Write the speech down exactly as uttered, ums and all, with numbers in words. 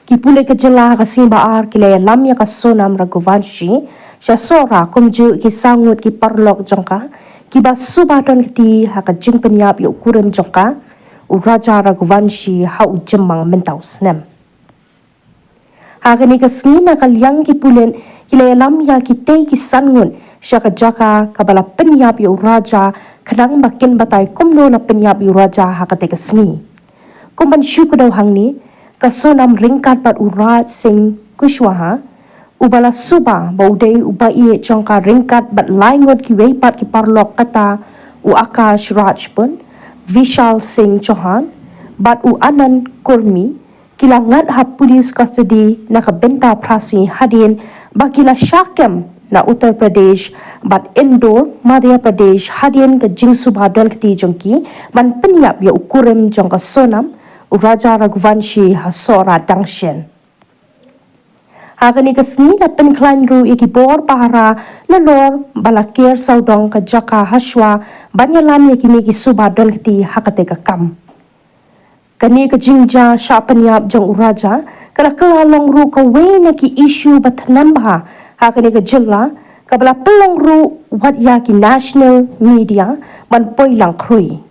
Ki pulit ka jylla ha ka sngi ba ar ki la ïalam ïa ka Sonam Raghuvanshi sha Sohra kumjuh ki saw ngut ki paralok jong ka, kiba suba don kti ha ka jingpynïap ïa u kurim jong ka, u Raja Raghuvanshi, ha u Jymmang mynta u snem. Ha kane ka sngi na ka liang ki pulit ki la ïalam ïa kitei ki san ngut sha ka jaka kaba la pynïap ïa u Raja, khnang ba kin batai kumno la pynïap ïa u Raja ha katei ka sngi. Kum ban shu kdew hangne, ka Sonam ryngkat bad u Raj Singh Kushwaha, uba la suba ba u dei u ba ïeit jong ka, ryngkat bad lai ngut kiwei pat ki paralok kata u Akash Rajput, Vishal Singh Chauhan bad u Anand Kurmi, ki la ngat ha police custody na ka bynta phra sngi hadien ba ki la shah kem na Uttar Pradesh bad Indore, Madhya Pradesh, hadien ka jingsuba don kti jong ki ban pynïap ïa u kurim jong ka Sonam, u Raja Raghuvanshi, ha Sohra dang shen. Ha kane ka sngi la pynkhlaiñ ruh ïa ki bor pahara nalor ba la ker sawdong ka jaka hashwa ban ïalam ïa kine ki suba don kti ha katei ka kam. Kane ka jingjia shah pynïap jong u Raja ka la kylla long ruh kawei na ki issue ba thngan bha ha kane ka jylla, kaba la pynlong ruh wat ïa ki national media ban poi lang khrui.